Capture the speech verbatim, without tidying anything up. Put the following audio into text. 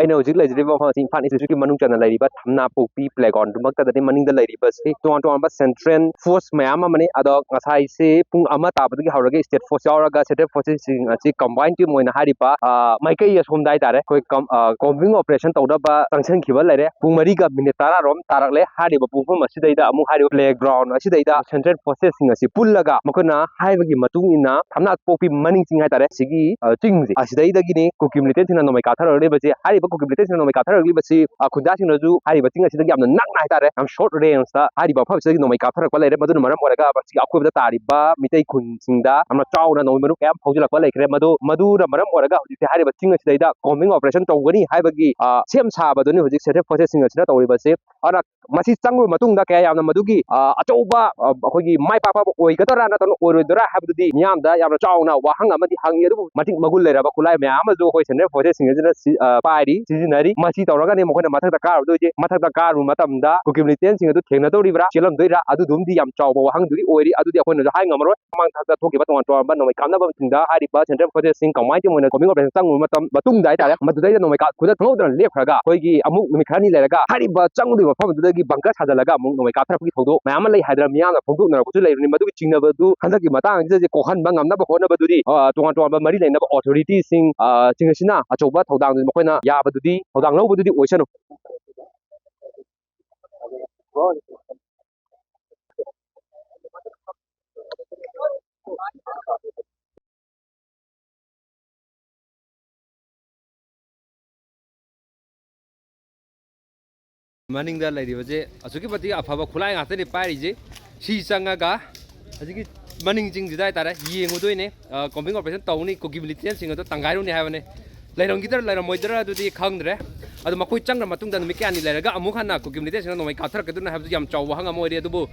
ꯑꯩꯅ ꯍꯧꯖꯤꯛ ꯂꯩꯖꯔꯤꯕ ꯃꯐꯝ ꯑꯁꯤ ꯏꯝꯐꯥꯜ ꯏꯁ ꯗꯤꯁꯇ꯭ꯔꯤꯛꯀꯤ ꯃꯅꯨꯡ ꯆꯟꯅ ꯂꯩꯔꯤꯕ ꯊꯝꯅꯥꯄꯣꯛꯄꯤ ꯄ꯭ꯂꯦꯒ꯭ꯔꯥꯎꯟꯗꯨꯃꯛꯇꯗꯅꯤ꯫ ꯃꯅꯤꯡꯗ ꯂꯩꯔꯤꯕꯁꯤ ꯇꯣꯉꯥꯟ ꯇꯣꯉꯥꯟꯕ ꯁꯦꯟꯇ꯭ꯔꯦꯜ ꯐꯣꯔꯁ ꯃꯌꯥꯝ ꯑꯃꯅꯤ꯫ ꯑꯗꯣ ꯉꯁꯥꯏꯁꯦ ꯄꯨꯡ ꯑꯃ ꯇꯥꯕꯗꯒꯤ ꯍꯧꯔꯒ ꯁ꯭ꯇꯦꯠ ꯐꯣꯔꯁ ꯌꯥꯎꯔꯒ ꯁꯦꯟꯇ꯭ꯔꯦꯜ ꯐꯣꯔꯁꯦꯁꯁꯤꯡ ꯑꯁꯤ ꯀꯝꯕꯥꯏꯟ ꯇꯤꯝ ꯑꯣꯏꯅ ꯍꯥꯏꯔꯤꯕ, ꯑ, ꯃꯥꯏꯀꯩ ꯑꯁꯣꯝꯗ ꯍꯥꯏꯇꯥꯔꯦ, ꯑꯩꯈꯣꯏ ꯀꯝ-, ꯑ, ꯀꯣꯝꯕꯤꯡ ꯑꯣꯄꯔꯦꯁꯟ ꯇꯧꯅꯕ ꯆꯪꯁꯤꯟꯈꯤꯕ ꯂꯩꯔꯦ꯫ ꯄꯨꯡ ꯃꯔꯤꯒ ꯃꯤꯅꯤꯠ ꯇꯔꯥꯔꯣꯝ ꯇꯥꯔꯛꯂꯦ꯫ ꯍꯥꯏꯔꯤꯕ ꯄꯨꯡꯐꯝ ꯑꯁꯤꯗꯩꯗ ꯑꯃꯨꯛ ꯍꯥꯏꯔꯤꯕ ꯄ꯭ꯂꯦꯒ꯭ꯔꯥꯎꯟ ꯑꯁꯤꯗꯩꯗ ꯁꯦꯟꯇ꯭ꯔꯦꯜ ꯐꯣꯔꯁꯦꯁꯁꯤꯡ ꯑꯁꯤ ꯄꯨꯜꯂꯒ ꯃꯈꯣꯏꯅ ꯍꯥꯏꯕꯒꯤ ꯃꯇꯨꯡ ꯏꯟꯅ ꯊꯝꯅꯥ ꯄꯣꯛꯄꯤ ꯃꯅꯤꯡ ꯆꯤꯡ ꯍꯥꯏꯇꯥꯔꯦ, ꯁꯤꯒꯤ, ꯑ, ꯆꯤꯡꯁꯦ ꯑꯁꯤꯗꯩꯗꯒꯤꯅꯤ ꯀꯨꯀꯤ ꯃꯤꯂꯤꯇꯦꯟꯁꯤꯡꯅ ꯅꯣꯡꯃꯩ ꯀꯥꯞꯊꯔꯛꯂꯤꯕꯁꯦ꯫ ꯍꯥꯏꯔꯤꯕ ꯀꯨꯀꯤ ꯃꯤꯂꯤꯇꯦꯟꯁꯤꯡꯅ ꯅꯣꯡꯃꯩ ꯀꯥꯞꯊꯔꯛꯂꯤꯕꯁꯤ, ꯑ, ꯈꯨꯟꯖꯥꯁꯤꯡꯅꯁꯨ ꯍꯥꯏꯔꯤꯕ ꯆꯤꯡ ꯑꯁꯤꯗꯒꯤ ꯌꯥꯝꯅ ꯅꯛꯅ ꯍꯥꯏꯇꯥꯔꯦ, ꯌꯥꯝ ꯁꯣꯔꯠ ꯔꯦꯟꯖꯇ ꯍꯥꯏꯔꯤꯕ ꯃꯐꯝ ꯑꯁꯤꯗꯒꯤ ꯅꯣꯡꯃꯩ ꯀꯥꯞꯊꯔꯛꯄ ꯂꯩꯔꯦ꯫ ꯃꯗꯨꯅ ꯃꯔꯝ ꯑꯣꯏꯔꯒ ꯃꯁꯤꯒꯤ ꯑꯀꯣꯏꯕꯗ ꯇꯥꯔꯤꯕ ꯃꯤꯇꯩ ꯈꯨꯟꯁꯤꯡꯗ ꯌꯥꯝꯅ ꯆꯥꯎꯅ ꯅꯣꯡꯃꯩ ꯃꯔꯨ ꯀꯌꯥ ꯑꯃ ꯍꯧꯖꯤꯜꯂꯛꯄ ꯂꯩꯈ꯭ꯔꯦ꯫ ꯃꯗꯨ, ꯃꯗꯨꯅ ꯃꯔꯝ ꯑꯣꯏꯔꯒ ꯍꯧꯖꯤꯛꯁꯦ ꯍꯥꯏꯔꯤꯕ ꯆꯤꯡ ꯑꯁꯤꯗꯩꯗ ꯀꯣꯝꯕꯤꯡ ꯑꯣꯄꯔꯦꯁꯟ ꯇꯧꯒꯅꯤ ꯍꯥꯏꯕꯒꯤ, ꯑ, ꯁꯦꯝ ꯁꯥꯕꯗꯨꯅꯤ ꯍꯧꯖꯤꯛ ꯁꯦꯟꯇ꯭ꯔꯦꯜ ꯐꯣꯔꯁꯦꯁꯁꯤꯡ ꯑꯁꯤꯅ ꯇꯧꯔꯤꯕꯁꯦ꯫ ꯑꯗꯨꯅ ꯃꯁꯤ ꯆꯪꯂꯕ ꯃꯇꯨꯡꯗ ꯀꯌꯥ ꯌꯥꯝꯅ ꯃꯗꯨꯒꯤ, ꯑ, ꯑꯆꯧꯕ, ꯑ, ꯑꯩꯈꯣꯏꯒꯤ ꯃꯥꯏ ꯄꯥꯛꯄ ꯑꯣꯏꯒꯗ꯭ꯔꯥ ꯅꯠꯇ꯭ꯔꯒ ꯑꯣꯏꯔꯣꯏꯗꯣꯏꯔꯥ ꯍꯥꯏꯕꯗꯨꯗꯤ ꯃꯤꯌꯥꯝꯗ ꯌꯥꯝꯅ ꯆꯥꯎꯅ ꯋꯥꯍꯪ ꯑꯃꯗꯤ ꯍꯪꯉꯤ꯫ ꯑꯗꯨꯕꯨ ꯃꯇꯤꯛ ꯃꯒꯨꯟ ꯂꯩꯔꯕ ꯈꯨꯠꯂꯥꯏ ꯃꯌꯥꯝ ꯑꯃꯁꯨ ꯑꯩꯈꯣꯏ ꯁꯦꯟꯇ꯭ꯔꯦꯜ ꯐꯣꯔꯁꯦꯁꯁꯤꯡ ꯑꯁꯤꯅ ꯁꯤ-, ꯑ, ꯄꯥꯏꯔꯤ, ꯁꯤꯖꯤꯟꯅꯔꯤ꯫ ꯃꯁꯤ ꯇꯧꯔꯒꯅꯤ ꯃꯈꯣꯏꯅ ꯃꯊꯛꯇ ꯀꯥꯔꯨꯗꯣꯏꯁꯦ꯫ ꯃꯊꯛꯇ ꯀꯥꯔꯨꯕ ꯃꯇꯝꯗ ꯀꯨꯀꯤ ꯃꯤꯂꯤꯇꯦꯟꯁꯤꯡ ꯑꯗꯨ ꯊꯦꯡꯅꯗꯧꯔꯤꯕ꯭ꯔꯥ, ꯆꯦꯜꯂꯝꯗꯣꯏꯔꯥ, ꯑꯗꯨꯗꯨꯝꯗꯤ ꯌꯥꯝ ꯆꯥꯎꯕ ꯋꯥꯍꯪꯗꯨꯗꯤ ꯑꯣꯏꯔꯤ꯫ ꯑꯗꯨꯗꯤ ꯑꯩꯈꯣꯏꯅꯁꯨ ꯍꯥꯏ ꯉꯝꯃꯔꯣꯏ꯫ ꯃꯃꯥꯡ ꯊꯥꯛꯇ ꯊꯣꯛꯈꯤꯕ ꯇꯣꯉꯥꯟ ꯇꯣꯉꯥꯟꯕ ꯅꯣꯡꯃꯩ ꯀꯥꯞꯅꯕꯁꯤꯡꯗ ꯍꯥꯏꯔꯤꯕ ꯁꯦꯟꯇ꯭ꯔꯦꯜ ꯐꯣꯔꯁꯦꯁꯁꯤꯡ ꯀꯝꯕꯥꯏꯟ ꯇꯤꯝ ꯑꯣꯏꯅ ꯀꯣꯝꯕꯤꯡ ꯑꯣꯄꯔꯦꯁꯟ ꯆꯪꯉꯨꯕ ꯃꯇꯝ, ꯃꯇꯨꯡꯗ ꯍꯥꯏꯇꯥꯔꯦ, ꯃꯗꯨꯗꯩꯗ ꯅꯣꯡꯃꯩ ꯀꯥꯞ-, ꯈꯨꯗꯛ ꯈꯪꯍꯧꯗꯅ ꯂꯦꯞꯈ꯭ꯔꯒ ꯑꯩꯈꯣꯏꯒꯤ ꯑꯃꯨꯛ ꯅꯨꯃꯤꯠ ꯈꯔꯅꯤ ꯂꯩꯔꯒ ꯍꯥꯏꯔꯤꯕ ꯆꯪꯂꯤꯕ ꯃꯐꯝ ꯑꯗꯨꯗꯒꯤ ꯕꯪꯀꯔ ꯁꯥꯖꯜꯂꯒ ꯑꯃꯨꯛ ꯅꯣꯡꯃꯩ ꯀꯥꯞꯊꯔꯛꯄꯒꯤ ꯊꯧꯗꯣꯛ ꯃꯌꯥꯝ ꯑꯃ ꯂꯩ ꯍꯥꯏꯗꯅ ꯃꯤꯌꯥꯝꯅ ꯐꯣꯡꯗꯣꯛꯅꯔꯛꯄꯁꯨ ꯂꯩꯕꯅꯤ꯫ ꯃꯗꯨꯒꯤ ꯆꯤꯡꯅꯕꯗꯨ ꯍꯟꯗꯛꯀꯤ ꯃꯇꯥꯡ ꯑꯁꯤꯗꯗꯤ ꯀꯣꯛꯍꯟꯕ ꯉꯝꯅꯕ ꯍꯣꯠꯅꯕꯗꯨꯗꯤ, ꯑ, ꯇꯣꯉꯥꯟ ꯇꯣꯉꯥꯟꯕ ꯃꯔꯤ ꯂꯩꯅꯕ ꯑꯣꯊꯣꯔꯤꯇꯤꯁꯤꯡ, ꯑ, ꯁꯤꯡ ꯑꯁꯤꯅ ꯑꯆꯧꯕ ꯊꯧꯗꯥꯡꯗꯨꯗꯤ ꯃꯈꯣꯏꯅ ꯌꯥꯕꯗꯨꯗꯤ, ꯊꯧꯗꯥꯡ ꯂꯧꯕꯗꯨꯗꯤ ꯑꯣꯏꯁꯅꯨ꯫ ꯃꯅꯤꯡꯗ ꯂꯩꯔꯤꯕꯁꯦ ꯑꯁꯨꯛꯀꯤ ꯃꯇꯤꯛ ꯑꯐꯕ ꯈꯨꯠꯂꯥꯏ ꯉꯥꯛꯇꯅꯤ ꯄꯥꯏꯔꯤꯁꯦ꯫ ꯁꯤ ꯆꯪꯉꯒ ꯍꯧꯖꯤꯛꯀꯤ ꯃꯅꯤꯡ ꯆꯤꯡꯁꯤꯗ ꯍꯥꯏꯇꯥꯔꯦ, ꯌꯦꯡꯉꯨꯗꯣꯏꯅꯦ꯫ ꯑ, ꯀꯣꯝꯕꯤꯡ ꯑꯣꯄꯔꯦꯁꯟ ꯇꯧꯅꯤ, ꯀꯨꯀꯤ ꯃꯤꯂꯤꯇꯦꯟꯁꯤꯡ ꯑꯗꯣ ꯇꯪꯒꯥꯏꯔꯨꯅꯤ ꯍꯥꯏꯕꯅꯦ꯫ ꯂꯩꯔꯝꯈꯤꯗ꯭ꯔꯥ ꯂꯩꯔꯝꯃꯣꯏꯗ꯭ꯔꯥ ꯑꯗꯨꯗꯤ ꯈꯪꯗ꯭ꯔꯦ꯫ ꯑꯗꯣ ꯃꯈꯣꯏ ꯆꯪꯈ꯭ꯔ ꯃꯇꯨꯡꯗ ꯅꯨꯃꯤꯠ ꯀꯌꯥꯅꯤ ꯂꯩꯔꯒ ꯑꯃꯨꯛ ꯍꯟꯅ ꯀꯨꯀꯤ ꯃꯤꯂꯤꯇꯦꯟꯁꯤꯡꯅ ꯅꯣꯡꯃꯩ ꯀꯥꯞꯊꯔꯛꯀꯗꯣꯏꯅꯣ ꯍꯥꯏꯕꯗꯨ ꯌꯥꯝ ꯆꯥꯎꯕ ꯋꯥꯍꯪ ꯑꯃ ꯑꯣꯏꯔꯤ꯫ ꯑꯗꯨꯕꯨ